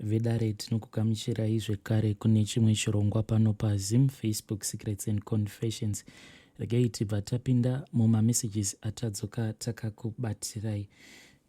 Vedare tinokugamuchirai zvekare kune chimwe chirongwa pano paZim Facebook Secrets and Confessions. Regai tibva tapinda mumamessages atadzoka takakubatirai.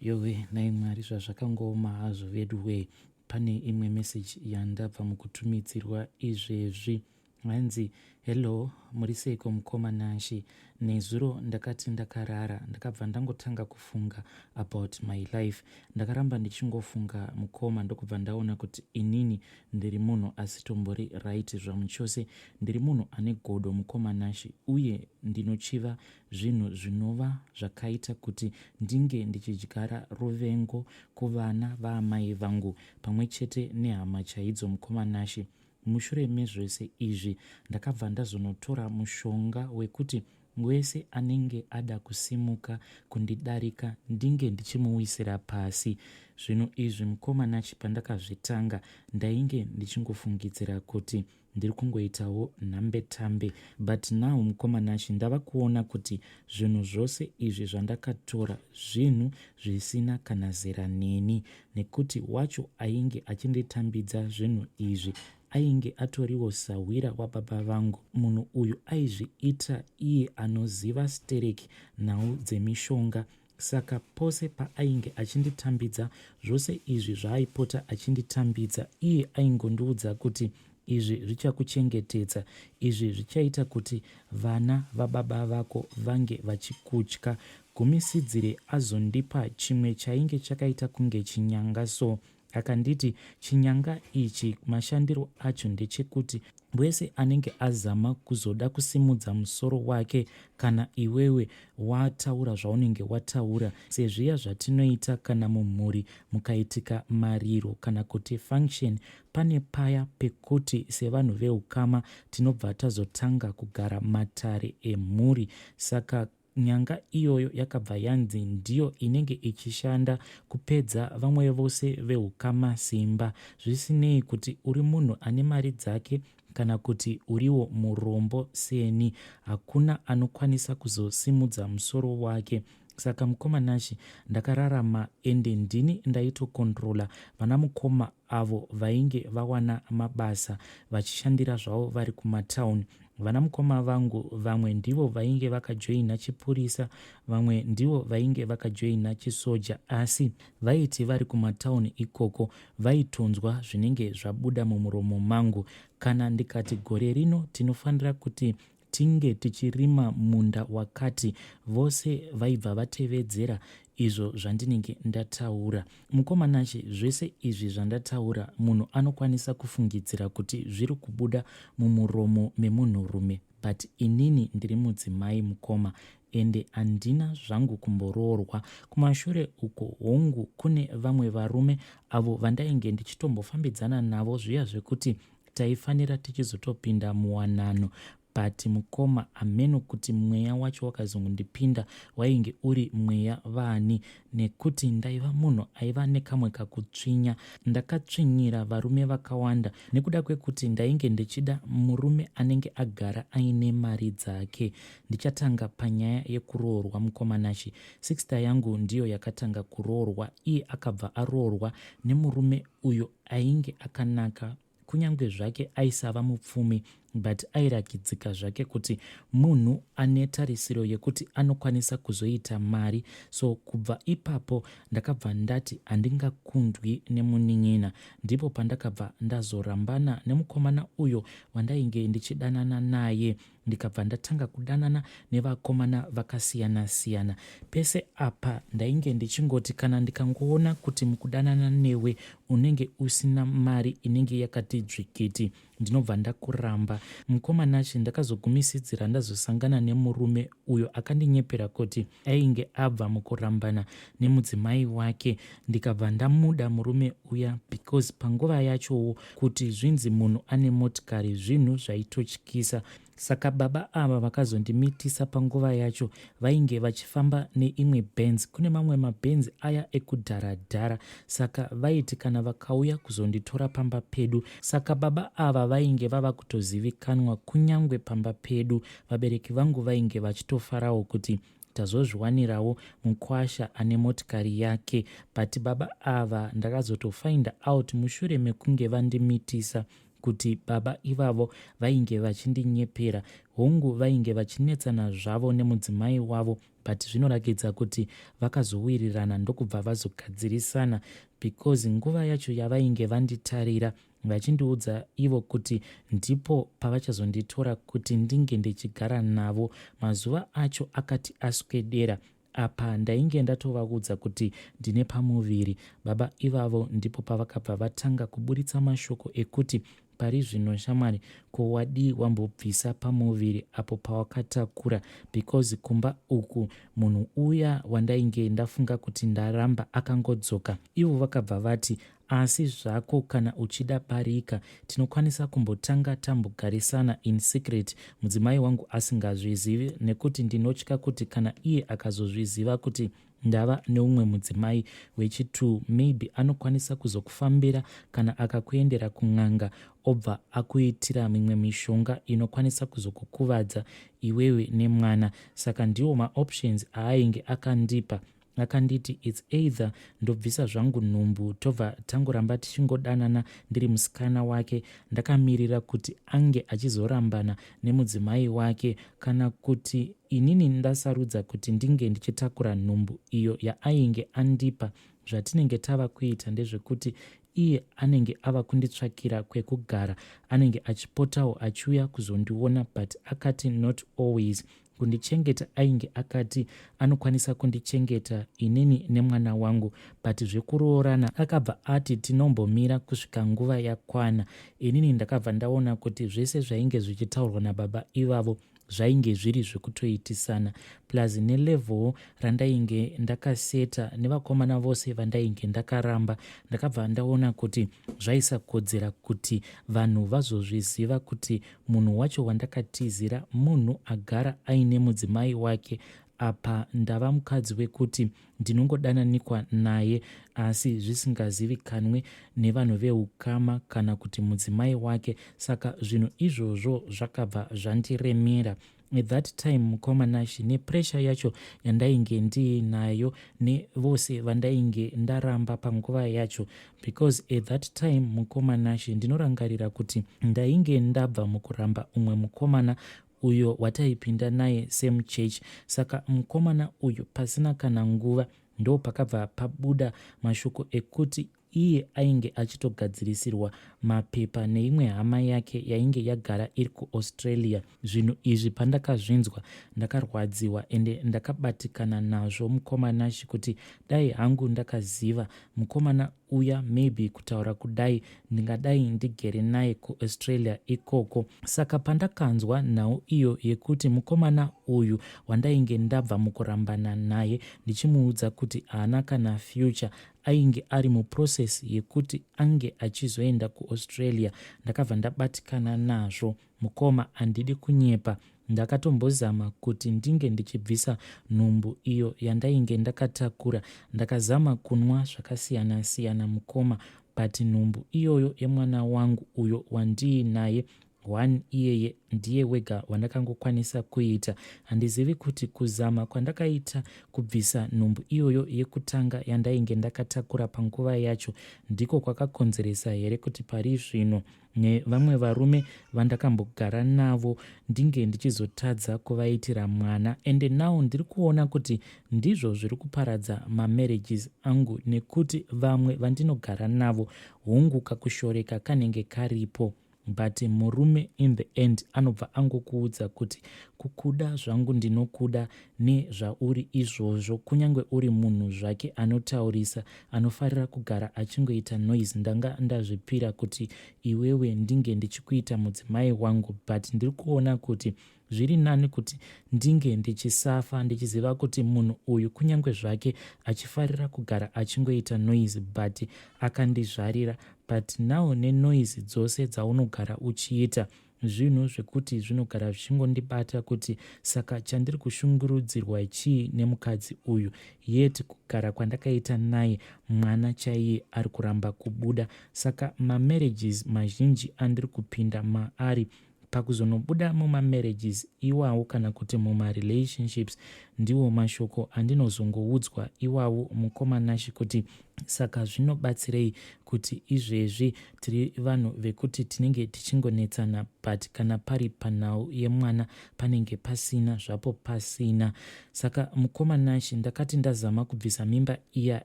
Yowe nhai Mwari zvazvakangooma hazvo veduwee. Pane imwe message yandabva mukutumidzirwa izvezvi. Hanzi hello muri seiko mukoma Nashy nezuro ndakati ndakarara ndakabva ndangotanga kufunga about my life ndakaramba ndichingofunga mukoma ndokubva ndaona kuti inini ndiri munhu asitombori right zvamuchose ndiri munhu ane godo mukoma Nashy uye ndinochiva zvinhu zvinova zvakaita kuti ndinge ndichidyara ruvengo kuvana vaamai vangu pamwe chete nehama chaidzo mukoma Nashy Mushure mezvese izvi ndakabva ndazonotora mushonga wekuti wese anenge ada kusimuka kundidarika ndinge ndichimuwisira pasi. Zvinhu izvi mukoma Nashy pandakazvitanga ndainge ndichingofungidzira kuti ndiri kungoitawo nhambetambe but now mukoma Nashy ndava kuona kuti zvinhu zvose izvi zvandakatora zvinhu zvisina kana zera neni nekuti wacho ainge achinditambidza zvinhu izvi ainge atoriwo sahwira wababa vangu. Munhu uyu aizviita iye anoziva stereki nhau dzemishonga saka pose paainge achinditambidza zvose izvi zvaaipota achinditambidza iye aingondiudza kuti izvi zvichakuchengetedza izvi zvichaita kuti vana vababa vako vange vachikutya Gumisidzire azondipa chimwe chainge chakaita kunge chinyanga so akanditi chinyanga ichi mashandiro acho ndechekuti wese anenge azama kuzoda kusimudza musoro wake kana iwewe wataura zvaunenge wataura sezviya zvatinoita kana mumhuri mukaitika mariro kana kuti function pane paya pekuti sevanhu veukama tinobva tazotanga kugara matare emhuri saka Nyanga iyoyo yakabva yanzi ndiyo inenge ichishanda kupedza vamwe vose vehukama simba, zvisinei kuti uri munhu ane mari dzake kana kuti uriwo murombo seni. Hakuna anokwanisa kuzosimudza musoro wake. Saka mukoma Nashy ndakararama ende ndini ndaitocontroller vana mukoma avo vainge vawana mabasa vachishandira zvavo vari kumatown. Vana mukoma vangu vamwe ndivo vainge vakajoina chipurisa vamwe ndivo vainge vakajoina chisoja asi vaiti vari kumatown ikoko vaitonzwa zvinenge zvabuda mumuromo mangu. Kana ndikati gore rino tinofanira kuti tinge tichirima munda wakati, vose vaibva vatevedzera izvo zvandinenge ndataura. Mukoma Nashe, zvese izvi zvandataura munhu anokwanisa kufungidzira kuti zviri kubuda mumuromo memunhurume but inini ndiri mudzimai mukoma ende handina zvangu kumboroorwa. Kumashure uko hongu kune vamwe varume avo vandainge ndichitombofambidzana navo zviya zvekuti Taifanira tichizotopinda muwanano but mukoma hameno kuti mweya wacho wakazongondipinda wainge uri mweya vaani nekuti ndaiva munhu aiva nekamwe kakutsvinya. Ndakatsvinyira varume vakawanda nekuda kwekuti ndainge ndichida murume anenge agara aine mari dzake. Ndichatanga panyaya yekuroorwa mukoma Nashy. Sister yangu ndiyo yakatanga kuroorwa iye akabva aroorwa nemurume uyo Ainge akanaka kunyange zvake aisava mupfumi but airakidzika zvake kuti munhu ane tarisiro yekuti anokwanisa kuzoita mari so kubva ipapo ndakabva ndati handingakundwi nemunin'ina ndipo pandakabva ndazorambana nemukomana uyo wandainge ndichidanana naye ndikabva ndatanga kudanana nevakomana vakasiyana siyana. Pese apa ndainge ndichingoti kana ndikangoona kuti mukudanana newe unenge usina mari inenge yakati dzvikiti ndinobva ndakuramba. Mukoma Nashe ndakazogumisidzira ndazosangana nemurume uyo akandinyepera kuti ainge abva mukurambana nemudzimai wake ndikabva ndamuda murume uya because panguva yachowo kuti zvinzi munhu ane motikari zvinhu zvaitotyisa saka baba ava vakazondimitisa panguva yacho vainge vachifamba neimwe benz kune mamwe mabenz aya ekudharadhara saka vaiti kana vakauya kuzonditora pamba pedu saka baba ava vainge vava kutozivikanwa kunyangwe pamba pedu vabereki vangu vainge vachitofarawo kuti Tazozviwanirawo mukwasha ane motikari yake, but baba ava ndakazotofind out mushure mekunge vandimitisa kuti baba ivavo vainge vachindinyepera. Hongu, vainge vachinetsana zvavo nemudzimai wavo, but zvinorakidza kuti vakazowirirana ndokubva vazogadzirisana, because nguva yacho yavainge vanditarira vachindiudza ivo kuti ndipo pavachazonditora kuti ndinge ndichigara navo, mazuva acho akati aswedera, apa ndainge ndatovaudza kuti ndine pamuviri. Baba ivavo ndipo pavakabva vatanga kuburitsa mashoko ekuti, "Pari zvino shamwari, ko wadii wambobvisa pamuviri apo pawakatakura? Because kumba uku munhu uya wandainge ndafunga kuti ndaramba akangodzoka." Ivo vakabva vati, "Asi zvako kana uchida barika, tinokwanisa kumbotanga tambogarisana in secret, mudzimai wangu asingazvizivi, nekuti ndinotya kuti kana iye akazozviziva kuti ndava neumwe mudzimai wechi2, maybe anokwanisa kuzokufambira kana akakuendera kun'anga, obva akuitira mimwe mishonga inokwanisa kuzokukuvadza iwewe nemwana." Saka ndiwo maoptions aainge akandipa. Akanditi it's either ndobvisa zvangu nhumbu, tobva tangoramba tichingodanana ndiri musikana wake, ndakamirira kuti ange achizorambana nemudzimai wake, kana kuti inini ndasarudza kuti ndinge ndichitakura nhumbu iyo yaainge andipa. Zvatinenge tava kuita ndezvekuti iye anenge ava kunditsvakira kwekugara, anenge achipotawo achiuya kuzondiona, but akati not always. Kundichengeta ainge akati anokwanisa kundichengeta inini nemwana wangu, but zvekuroorana akabva ati tinombomira kusvika nguva yakwana. Inini ndakabva ndaona kuti zvese zvainge zvichitaurwa nababa ivavo zvainge zviri zvekutoitisana, plus nelevel randainge ndakaseta nevakomana vose vandainge ndakaramba. Ndakabva ndaona kuti zvaisakodzera kuti vanhu vazozviziva kuti munhu wacho wandakatizira munhu agara aine mudzimai wake, apa ndava mukadzi wekuti ndinongodananikwa naye asi zvisingazivikanwe nevanhu veukama kana kuti mudzimai wake. Saka zvinhu izvozvo zvakabva zvandiremera at that time, mukoma Nashi, nepressure yacho yandainge ndiinayo nevose vandainge ndaramba panguva yacho, because at that time, mukoma Nashi, ndinorangarira kuti ndainge ndabva mukuramba umwe mukomana uyo wataipinda naye same church. Saka mukomana uyu pasina kana nguva ndo pakabva pabuda mashoko ekuti iye ainge achitogadzirisirwa mapepa neimwe hama yake yainge yagara iri kuAustralia. Zvinhu izvi pandakazvinzwa ndakarwadziwa ende ndakabatikana nazvo, mukoma Nashi, kuti dai hangu ndakaziva mukomana uya, maybe kutaura kudai ndingadai ndigere naye kuAustralia ikoko. Saka pandakanzwa nhau iyo yekuti mukomana uyu wandainge ndabva mukurambana naye ndichimuudza kuti haana kana future ainge ari muprocess yekuti ange achizoenda kuAustralia, ndakabva ndabatikana nazvo. Mukoma, handidi kunyepa, ndakatombozama kuti ndinge ndichibvisa nhumbu iyo yandainge ndakatakura. Ndakazama kunwa zvakasiyana-siyana, mukoma, but nhumbu iyoyo yemwana wangu uyo wandiinaye one iyeye ndiye wega wandakangokwanisa kuita. Handizivi kuti kuzama kwandakaita kubvisa nhumbu iyoyo yekutanga yandainge ndakatakura panguva yacho ndiko kwakakonzeresa here kuti pari zvino nevamwe varume vandakambogara navo ndinge ndichizotadza kuvaitira mwana. Ende now ndiri kuona kuti ndizvo zviri kuparadza mamarriages angu, nekuti vamwe vandinogara navo, hungu, kakushoreka kanenge karipo, but murume in the end anobva angokuudza kuti, "Kukuda zvangu ndinokuda nezvauri izvozvo, kunyange uri munhu zvake anotaurisa, anofarira kugara achingoita noise, ndanga ndazvipira kuti iwewe ndinge ndichikuita mudzimai wangu, but ndiri kuona kuti zviri nani kuti ndinge ndichisafa ndichiziva kuti munhu uyu, kunyange zvake achifarira kugara achingoita noise, but akandizvarira." But now nenoise dzose dzaunogara uchiita, zvinhu zvekuti zvinogara zvichingondibata kuti saka chandiri kushungurudzirwa chii nemukadzi uyu? Yet kugara kwandakaita naye, mwana chaiye ari kuramba kubuda. Saka mamarriages mazhinji andiri kupinda maari, Pakuzonobuda mumamarriages iwawo kana kuti mumarelationships ndiwo mashoko andinozongoudzwa iwawo mukoma Nashy kuti saka zvinobatsirei kuti izvezvi tiri vanhu vekuti tinenge tichingonetsana but kana pari panhau yemwana panenge pasina zvapo pasina. Saka mukoma Nashy ndakati ndazama kubvisa mimba iya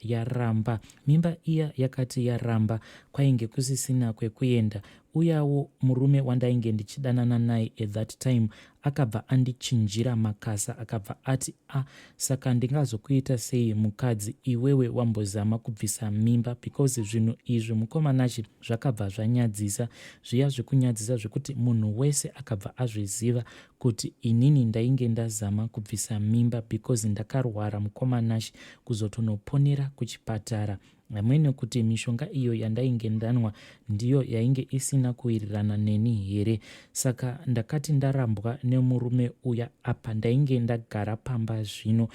yaramba. Mimba iya yakati yaramba kwainge kusisina kwekuenda Uyawo murume wandainge ndichidanana naye at that time akabva andichinjira makasa akabva ati a ah, saka ndingazokuita sei mukadzi iwewe wambozama kubvisa mimba because zvinhu izvi mukoma Nashy zvakabva zvanyadzisa zviya zvekunyadzisa zvekuti munhu wese akabva azviziva kuti inini ndainge ndazama kubvisa mimba because ndakarwara mukoma Nashy kuzotonoponera kuchipatara Hameno kuti mishonga iyo yandainge ndanwa ndiyo yainge isina kuwirirana neni here. Saka ndakati ndarambwa nemurume uya apa ndainge ndagara pamba zvino.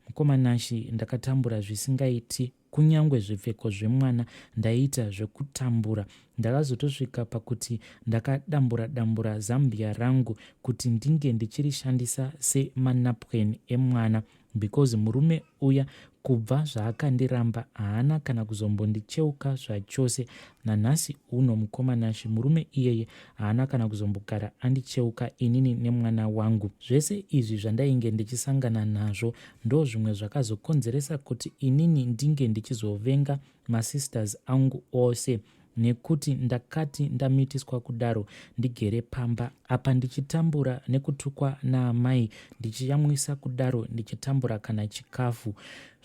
Mukoma Nashy ndakatambura zvisingaiti kunyangwe zvipfeko zvemwana ndaiita zvekutambura. Ndakazotosvika pakuti ndakadambura dambura zambia rangu kuti ndinge ndichirishandisa semanapukeni emwana because murume uya kubva zvaakandiramba haana kana kuzombondicheuka zvachose nanhasi uno mukoma Nashy murume iyeye haana kana kuzombogara andicheuka inini nemwana wangu zvese izvi zvandainge ndichisangana nazvo ndozvimwe zvakazokonzeresa kuti inini ndinge ndichizovenga masisters angu ose nekuti ndakati ndamitiswa kudaro ndigere pamba apa ndichitambura nekutukwa naamai ndichiyamwisa kudaro ndichitambura kana chikafu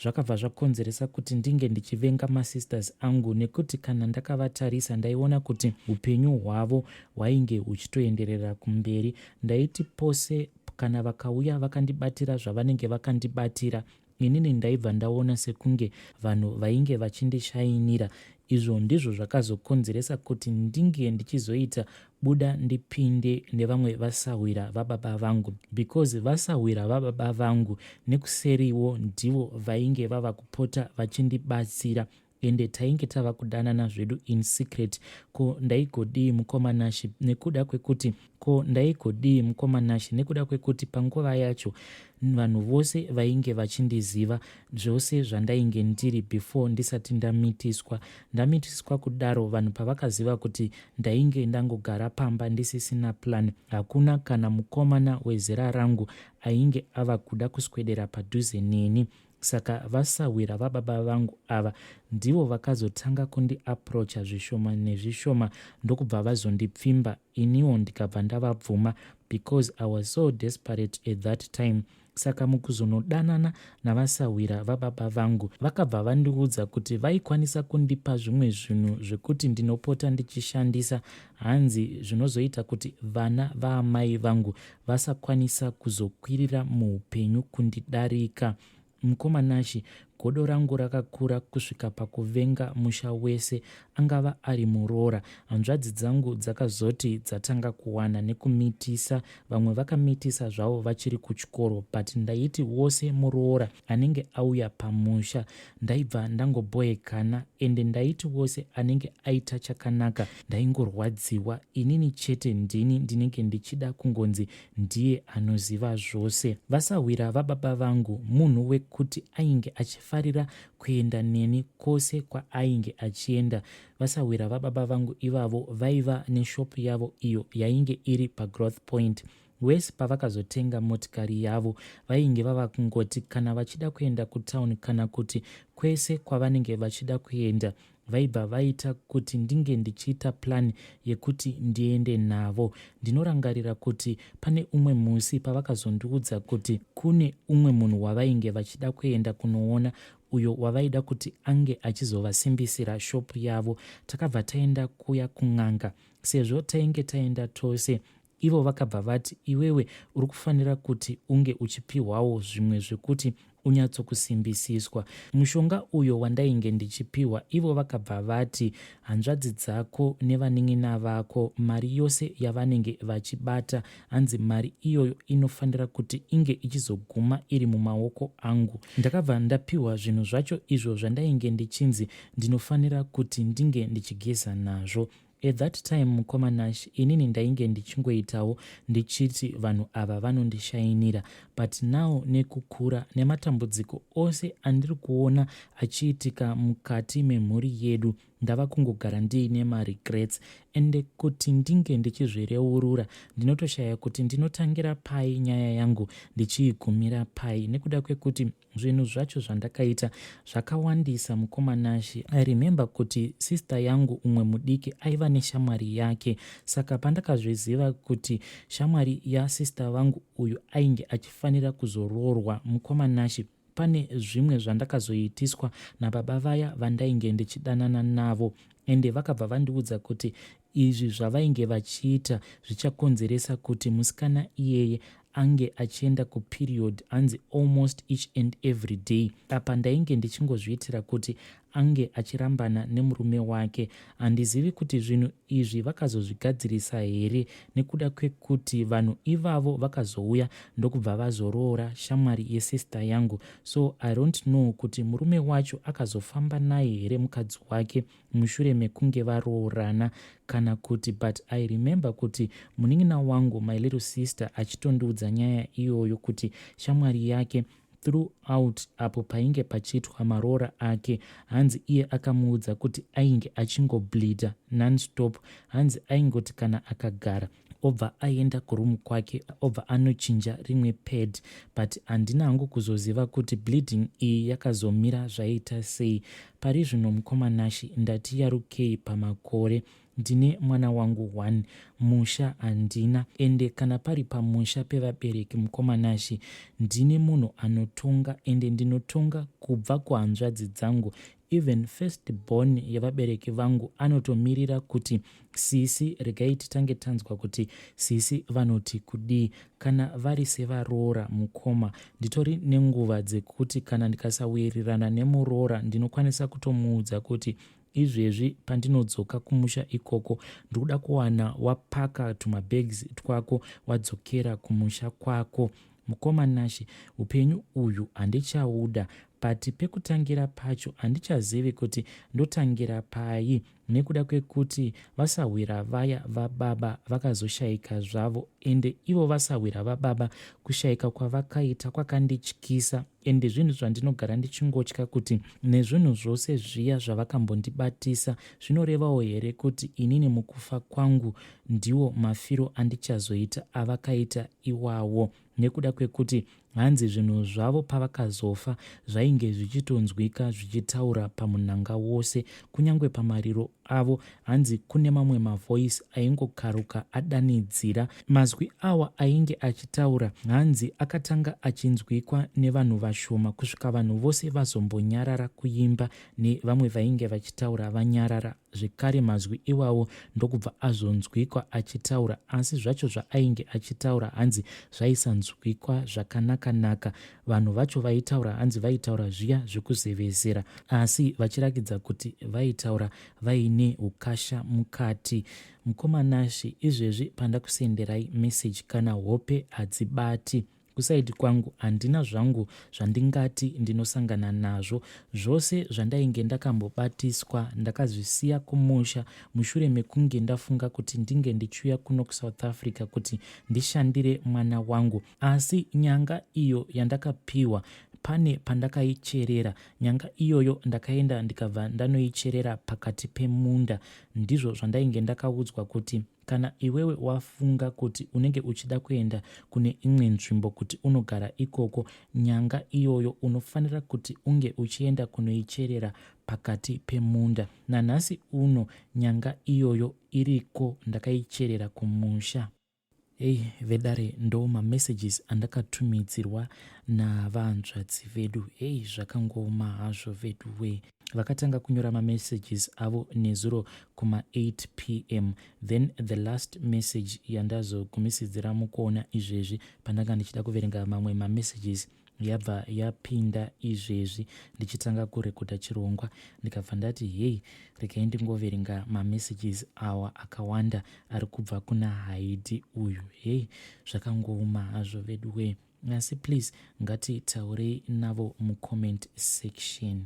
zvakabva zvakonzeresa kuti ndinge ndichivenga masisters angu nekuti kana ndakavatarisa ndaiona kuti upenyu hwavo hwainge huchitoenderera kumberi ndaiti pose kana vakauya vakandibatira zvavanenge vakandibatira Inini ndaibva ndaona sekunge vanhu vainge vachindishainira izvo ndizvo zvakazokonzeresa kuti ndinge ndichizoita buda ndipinde nevamwe vasahwira vababa vangu because vasahwira vababa vangu nekuseriwo ndivo vainge vava kupota vachindibatsira ende tainge tava kudanana zvedu in secret ko ndaigodii mukoma Nashy nekuda kwekuti ko ndaigodii mukoma Nashy nekuda kwekuti panguva yacho vanhu vose vainge vachindiziva zvose zvandainge ndiri before ndisati ndamitiswa ndamitiswa kudaro vanhu pavakaziva kuti ndainge ndangogara pamba ndisisina plan hakuna kana mukomana wezera rangu ainge ava kuda kuswedera padhuze neni Saka vasahwira vababa vangu ava ndivo vakazotanga kundiapproacha zvishoma nezvishoma ndokubva vazondipfimba iniwo ndikabva ndavabvuma because I was so desperate at that time. Saka mukuzonodanana navasahwira vababa vangu vakabva vandiudza kuti vaikwanisa kundipa zvimwe zvinhu zvekuti ndinopota ndichishandisa hanzi zvinozoita kuti vana vaamai vangu vasakwanisa kuzokwirira muupenyu kundidarika. Mukoma Nashy, godo rangu rakakura kusvika pakuvenga musha wese, angava ari muroora. Hanzvadzi dzangu dzakazoti dzatanga kuwana nekumitisa, vamwe vakamitisa zvavo vachiri kuchikoro but ndaiti wose muroora anenge auya pamusha ndaibva ndangobhoekana ende ndaiti wose anenge aita chakanaka ndaingorwadziwa inini chete ndini ndinenge ndichida kungonzi ndiye anoziva zvose. Vasahwira vababa vangu munhu wekuti ainge achifarira kuenda neni kwose kwaainge achienda. Vasahwira vababa vangu ivavo vaiva neshop yavo iyo yainge iri pagrowth point. Worse pavakazotenga motikari yavo vainge vava kungoti kana vachida kuenda kutown kana kuti kwese kwavanenge vachida kuenda vaibva vaita kuti ndinge ndichiita plan yekuti ndiende navo. Ndinorangarira kuti pane umwe musi pavakazondiudza kuti kune umwe munhu wavainge vachida kuenda kunoona uyo wavaida kuti ange achizovasimbisira shop yavo. Takabva taenda kuya kun'anga sezvo tainge taenda tose Ivo vakabva vati, Iwewe uri kufanira kuti unge uchipihwawo zvimwe zvekuti unyatsokusimbisiswa. Mushonga uyo wandainge ndichipihwa, ivo vakabva vati, Hanzvadzi dzako nevanin'ina vako, mari yose yavanenge vachibata, hanzi mari iyoyo inofanira kuti inge ichizoguma iri mumaoko angu. Ndakabva ndapihwa zvinhu zvacho izvo zvandainge ndichinzi ndinofanira kuti ndinge ndichigeza nazvo. At that time mukoma Nash, inini ndainge ndichingoitawo ndichiti vanhu ava vanondishainira, but now nekukura nematambudziko ose andiri kuona achiitika mukati memhuri yedu, ndava kungogara ndiine maregrets. Ende kuti ndinge ndichizvireurura, ndinotoshaya kuti ndinotangira pai nyaya yangu ndichiigumira pai, nekuda kwekuti zvinhu zvacho zvandakaita zvakawandisa, mukoma Nashi. I remember kuti sister yangu umwe mudiki aiva neshamwari yake. Saka pandakazviziva kuti shamwari yasister vangu uyu ainge achifanira kuzoroorwa, mukoma Nashi, pane zvimwe zvandakazoitiswa nababa vaya vandainge ndichidanana navo. Ende vakabva vandiudza kuti izvi zvavainge vachiita zvichakonzeresa kuti musikana iyeye ange achienda kuperiod, hanzi almost each and every day. Apa ndainge ndichingozviitira kuti ange achirambana nemurume wake. Handizivi kuti zvinhu izvi vakazozvigadzirisa here, nekuda kwekuti vanhu ivavo vakazouya ndokubva vazoroora shamwari yesister yangu. So I don't know kuti murume wacho akazofamba naye here mukadzi wake mushure mekunge varoorana kana kuti, but I remember kuti munin'ina wangu, my little sister, achitondiudza nyaya iyoyo kuti shamwari yake throughout apo painge pachiitwa maroora ake, hanzi iye akamuudza kuti ainge achingobleeda nonstop. Hanzi aingoti kana akagara, obva aenda kurumu kwake, obva anochinja rimwe pad. But handina hangu kuzoziva kuti bleeding iyi yakazomira zvaita sei. Pari zvino, mukoma Nashi, ndati yarukei pamakore. Ndine mwana wangu one. Musha handina. Ende kana pari pamusha pevabereki, mukoma Nashi, ndine munhu anotonga, ende ndinotonga kubva kuhanzvadzi dzangu. Even first born yevabereki vangu anotomirira kuti, "Sisi, regai titange tanzwa kuti sisi vanoti kudii." Kana vari sevaroora, mukoma, nditori nenguva dzekuti kana ndikasawirirana nemuroora, ndinokwanisa kutomuudza kuti izvezvi pandinodzoka kumusha ikoko, ndikuda kuwana wapaka tumabags twako, wadzokera kumusha kwako. Mukoma Nashi, upenyu uyu handichauda, but pekutangira pacho handichazivi kuti ndotangira pai, nekuda kwekuti vasahwira vaya vababa vakazoshayika zvavo. Ende ivo vasahwira vababa, kushayika kwavakaita kwakandityisa. Ende zvinhu zvandinogara ndichingotya kuti nezvinhu zvose zviya zvavakambondibatisa, zvinorevawo here kuti inini mukufa kwangu ndiwo mafiro andichazoita avakaita iwawo? Nekuda kwekuti hanzi zvinhu zvavo pavakazofa zvainge zvichitonzwika zvichitaura pamunhanga wose. Kunyange pamariro avo, hanzi kune mamwe mavoice aingokaruka adanidzira. Mazwi awa ainge achitaura, hanzi akatanga achinzwikwa nevanhu vashoma, kusvika vanhu vose vazombonyarara kuimba nevamwe vainge vachitaura vanyarara zvekare. Mazwi iwawo ndokubva azonzwikwa achitaura, asi zvacho zvaainge achitaura, hanzi zvaisanzwikwa zvakanaka-naka. Vanhu vacho vaitaura, hanzi vaitaura zviya zvekuzevezera, asi vachirakidza kuti vaitaura vaine ukasha mukati. Mukoma Nashi, izvezvi pandakusenderai meseji, kana hope hadzibati. Kuside kwangu handina zvangu zvandingati ndinosangana nazvo. Zvose zvandainge ndakambobatiswa ndakazvisiya kumusha mushure mekunge ndafunga kuti ndinge ndichiuya kuno kuSouth Africa kuti ndishandire mwana wangu. Asi nyanga iyo yandakapiwa, pane pandakaicherera nyanga iyoyo. Ndakaenda ndikabva ndanoicherera pakati pemunda. Ndizvo zvandainge ndakaudzwa kuti kana iwewe wafunga kuti unenge uchida kuenda kune imwe nzvimbo kuti unogara ikoko, nyanga iyoyo unofanira kuti unge uchienda kunoicherera pakati pemunda. Nanhasi uno nyanga iyoyo iriko, ndakaicherera kumusha. Hei vedare, ndo mamessages andakatumidzirwa navanzvadzi vedu. Hei, zvakangoma hazvo vedu we. Vakatanga kunyora mamessages avo nezuro kuma8 p.m. Then the last message yandazogumisidzira mukuona izvezvi pandanga ndichida kuverenga mamwe mamessages yabva yapinda izvezvi ndichitanga kurekodha chirongwa. Ndikabva ndati, "Hei, regai ndingoverenga mamessages awa akawanda ari kubva kuna Haidi uyu." Hei, zvakangooma hazvo vedu we, asi please ngatitaurei navo mucomment section.